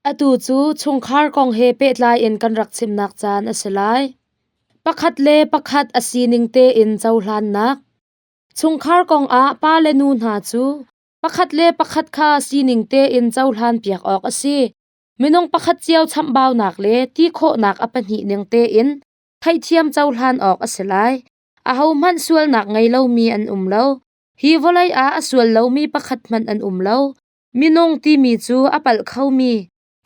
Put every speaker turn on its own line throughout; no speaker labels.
Atu cu chungkhar kong he pehtlai in kan rak chimnak caan a si lai. Pakhat le pakhat a sining tein cohlannak. Chungkhar kong ah pa le nu hna cu pakhat le pakhat kha sining tein cohlan piak awk a si. Minung pakhat cio chamhbaunak le ti khawhnak a pahnih ning tein theihthiam cohlan awk a si lai. Ahohmanh sualnak ngei lomi an um lo. Hi vawlei ah a sual lomi pakhat hmanh an um lo. Minung timi cu a palh khomi,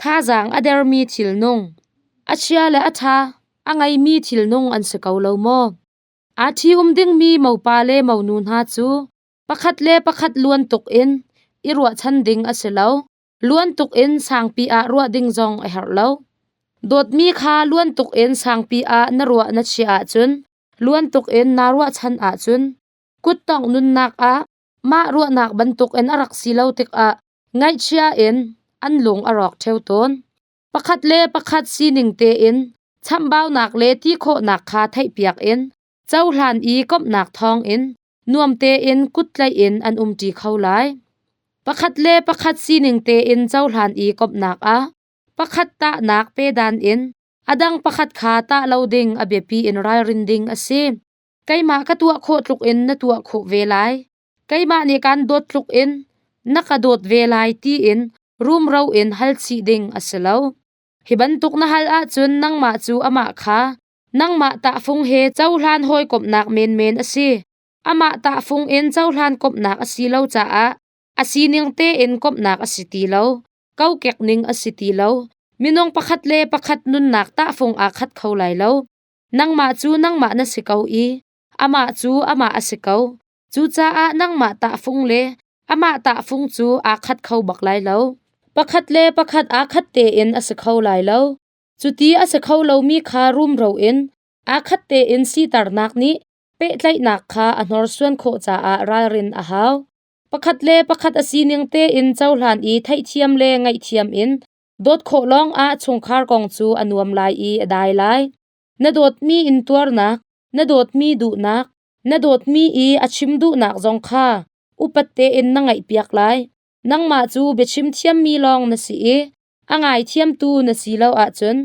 thazaang a dermi thilnung, a chia le a ṭha a ngeimi thilnung an si ko lo maw? Aa ṭhi-um dingmi mopa le monu hna cu pakhat le pakhat luan tuk in i ruahchan ding a si lo. Luan tuk in sangpi ah ruah ding zong a herh lo. Dawtmi kha luan tuk in sangpi ah na ruah na chiah ahcun, luan tuk in naa ruahchan ahcun, kuttongh nunnak ah mah ruahnak bantukin a rak si lo tikah ngaihchia in an lung a rawk ṭheo tawn. Pakhat le pakhat sining tein chamhbaunak le ti khawhnak kha theihpiak in cohlan i komhnak thawngin nuam tein kuttlaih in an umṭi kho lai. Pakhat le pakhat sining tein cohlan i komhnak ah pakhat tahnak pedan in a dang pakhat kha tah lo ding a biapi in ralrin ding a si. Keimah ka tuah khawh tluk in na tuah khawh ve lai. Keimah nih kaan dawt tluk in na ka dawt ve lai tiin rumro in hal chih ding a si lo. Hi bantuk na hal ahcun nangmah cu amah kha nangmah tahfung he cohlan hawikomhnak menmen a si. Amah tahfung in cohlan komhnak a si lo caah a sining tein komhnak a si ti lo. Kokek ning a si ti lo. Minung pakhat le pakhat nunnak tahfung aa khat kho lai lo. Nangmah cu nangmah na si ko i amah cu amah a si ko. Cucaah nangmah tahfung le amah tahfung cu aa khat kho bak lai lo. Pakhat le pakhat aa khat tein a si kho lai lo. Cuti a si kho lomi kha rumro in aa khat tein siternak nih pehtlaihnak kha a hnorsuan khawh caah ralrin a hau. Pakhat le pakhat a sining tein cohlan i theihthiam le ngaihthiam in Dawt khawh lawngah chungkhar kong cu a nuam lai i a dai lai. Na dawtmi intuarnak, na dawtmi duhnak, na dawtmi i a chim duhnak zong kha upat tein na ngaihpiak lai. Nangmah cu biachim thiammi lawng na si i a ngaithiamtu na si lo ahcun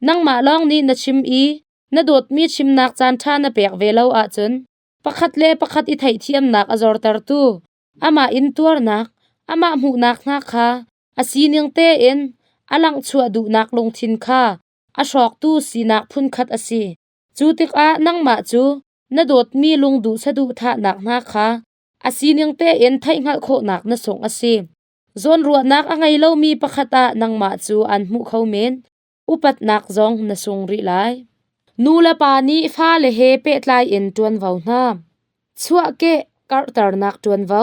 nangmah lawng nih na chim i na dawtmi chimnak caanṭha na pek ve lo ahcun pakhat le pakhat i theihthiamnak a zortertu amah intuarnak, amah hmuhnak hna kha a sining tein a langhchuah duhnak lungthin kha a hrawktu sinak phunkhat a si. Cu tikah nangmah cu na dawtmi lungduh saduhthahnak hna kha a sining tein theihhngalh khawhnak na sungh a si. Zawnruahnak a ngei lomi pakhat ah nangmah cu aan hmuh kho men. Upatnak zong na sung rih lai. Nu le pa nih fale he pehtlai in ṭuanvo hna. Chuahkeh karhternak ṭuanvo.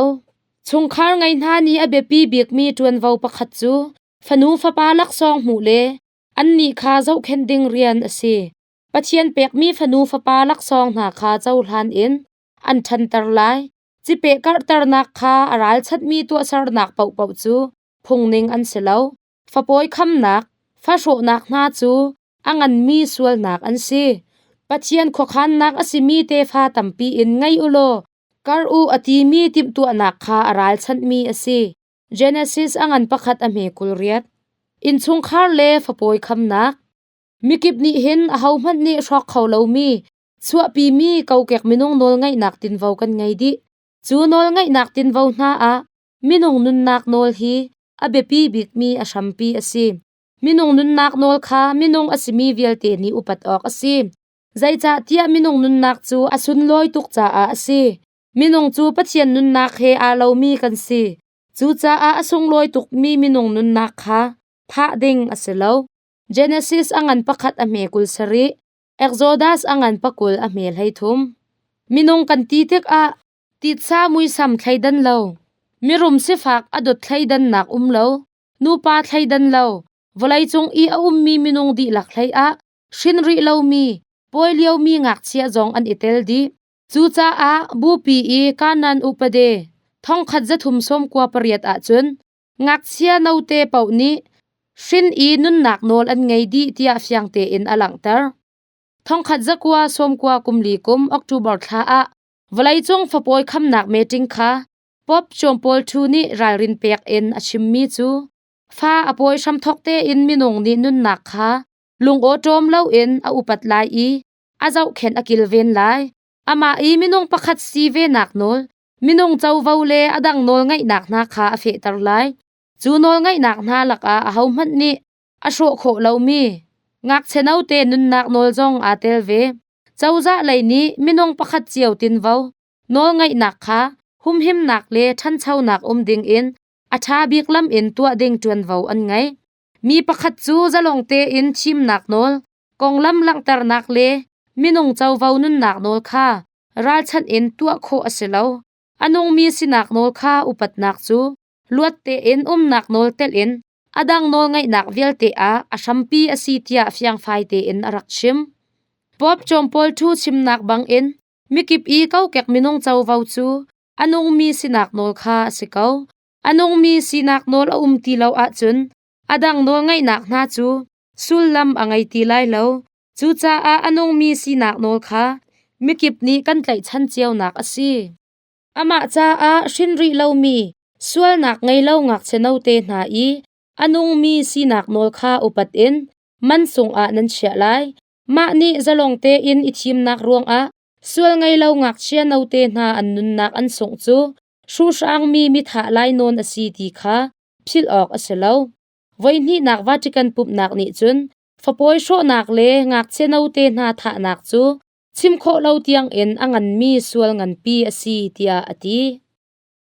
Chungkhar ngei hna nih a biapi bikmi ṭuanvo pakhat cu fanu fapa laksawng hmuh le annih kha zohkhenh ding rian a si. Pathian pekmi fanu fapa laksawng hna kha cohlan in an ṭhanter lai. Cipeh karhternak kha a ralchanhmi tuahsernak paohpaoh cu phungning an si lo. Fapawi khamnak, fa hrawhnak hna cu a nganmi sualnak an si. Pathian khuakhannak a simi tefa tampi in ngei u law kar u a timi timhtuahnak kha a ralchanhmi a si. Genesis a ngan pakhat a hme 28. Innchungkhar le fapawi khamnak. Mikip nih hin ahohmanh nih hrawk kho lomi, chuahpimi kokek minung nawlngeihnak tinvo kan ngei dih. Cu nawlngeihnak tinvo hna ah minung nunnak nawl hi a biapi bikmi a hrampi a si. Minung nunnak nawl kha minung a simi vialte nih upat awk a si. Zeicahtiah minung nunnak cu a sunlawi tuk caah a si. Minung cu Pathian nunnak he aa lomi kan si. Cucaah a sunglawi tukmi minung nunnak kha thah ding a si lo. Genesis a ngan pakhat a hme 27, Exodus a ngan pakul a hme 33. Minung kan ti tikah titsa muisam thleidan lo, mirum sifak a dot thleidannak um lo, nupa thleidan lo, vawleicung i a ummi minung dihlak hlei ah hrin rih lomi, pawi liomi ngakchia zong an i tel dih. Cucaah bupi i Kanan upade thongkhat zathum sawmkua pariat ahcun ngakchia note paoh nih hrin i nunnak nawl an ngei dih tiah fiang tein a langhter. Thongkhat zakua sawmkua kum li kum October thla ah vawleicung fapawi khamnak meeting kha Pope John Paul II nih ralrin pek in a chimmi cu. Fa a pawi hramthawk tein minung nih nunnak kha lungawṭawm loin a upat lai i a zohkhenh a kilven lai. Amah i minung pakhat si venak nawl, minung covo le a dang nawlngeihnak hna kha a fehter lai. Cu nawlngeihnak hna lakah ahohmanh nih a hrawh khawh lomi ngakchia note nunnak nawl zong aa tel ve. Cozah lei nih minung pakhat cio tinvo, nawlngeihnak kha humhimnak le ṭhanchonak um dingin a ṭha bik lam in tuah ding ṭuanvo an ngei. Mi pakhat cu zalong tein thimnak nawl, konglam langhternak le minung covo nunnak nawl kha ralchanh in tuah khawh a si lo. A nungmi sinak nawl kha upatnak cu luat tein umnak nawl telh in a dang nawlngeihnak vialte ah a hrampi a si tiah fiangfai tein a rak chim. Pope John Paul II chimnak bangin mikip i kokek minung covo cu a nungmi sinak nawl kha a si ko. A nungmi sinak nawl a um ti lo ahcun a dang nawlngeihnak hna cu sullam a ngei ti lai lo. Cucaah a nungmi sinak nawl kha mikip nih kan tlaihchan cionak a si. Amah caah hrin rih lomi sualnak ngei lo ngakchia note hna i a nungmi sinak nawl kha upat in man sungah nan chiah lai. Mah nih zalong tein i thimnak ruangah sual ngei lo ngakchia note hna an nunnak an sungh cu hruhrangmi mithah lainawn a si ti kha philh awk a si lo. Voihnihnak Vatican pumhnak nih cun fapawi hrawhnak le ngakchia note hna thahnak cu chim khawh lo tiangin a nganmi sual nganpi a si tiah a ti.